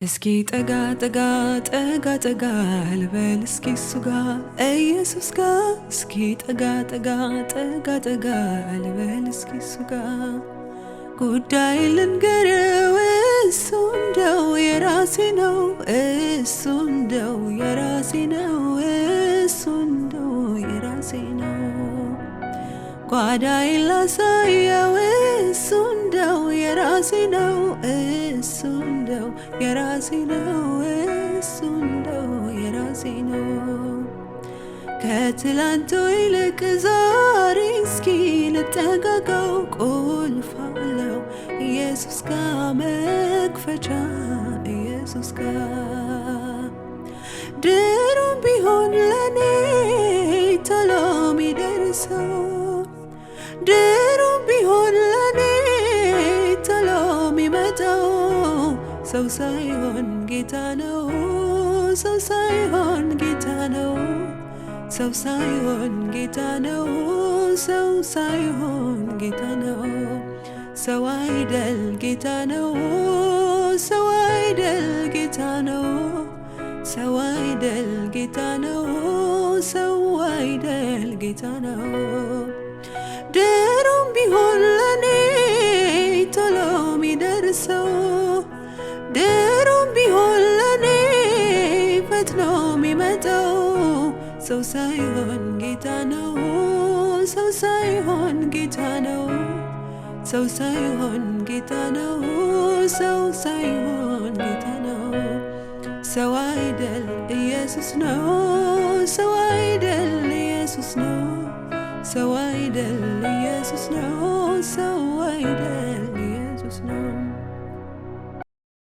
እስኪ ጠጋ ጠጋ ጠጋ ጠጋ ልበል እስኪ እሱ ጋ፣ ኢየሱስ ጋ። እስኪ ጠጋ ጠጋ ጠጋ ጠጋ ልበል እስኪ እሱ ጋ፣ ጉዳይ ልንገረው፣ እሱ እንደው የራሴ ነው፣ እሱ እንደው የራሴ ነው፣ እሱ እንደው የራሴ ነው። ጓዳዬን ላሳየው፣ እሱ እንደው የራሴ ነው፣ እሱ እንደው የራሴ ነው፣ እሱ እንደው የራሴ ነው። ከትላንቱ ይልቅ ዛሬ እስኪ ልጠጋጋው፣ ቁልፍ አለው ኢየሱስ ጋ፣ መክፈቻ ኢየሱስ ጋ። ድሮም ቢሆን ለኔ ቶሎ ሚደርሰው፣ ድሮም ቢሆን ለኔ ቶሎ ሚመጣው ሰው ሳይሆን ጌታ ነው፣ ሰው ሳይሆን ጌታ ነው፣ ሰው ሳይሆን ጌታ ነው፣ ሰው ሳይሆን ጌታ ነው። ሰው አይደል ጌታ ነው፣ ሰው አይደል ጌታ ነው፣ ሰው አይደል ጌታ ነው፣ ሰው አይደል ጌታ ነው። ድሮም ቢሆን ለኔ ቶሎ ሚደርሰው፣ ድሮም ቢሆን ለኔ ፈጥኖ ሚመጣው ሰው ሳይሆን ጌታ ነው፣ ሰው ሳይሆን ጌታ ነው፣ ሰው ሳይሆን ጌታ ነው፣ ሰው ሳይሆን ጌታ ነው። ሰው አይደል ኢየሱስ ነው፣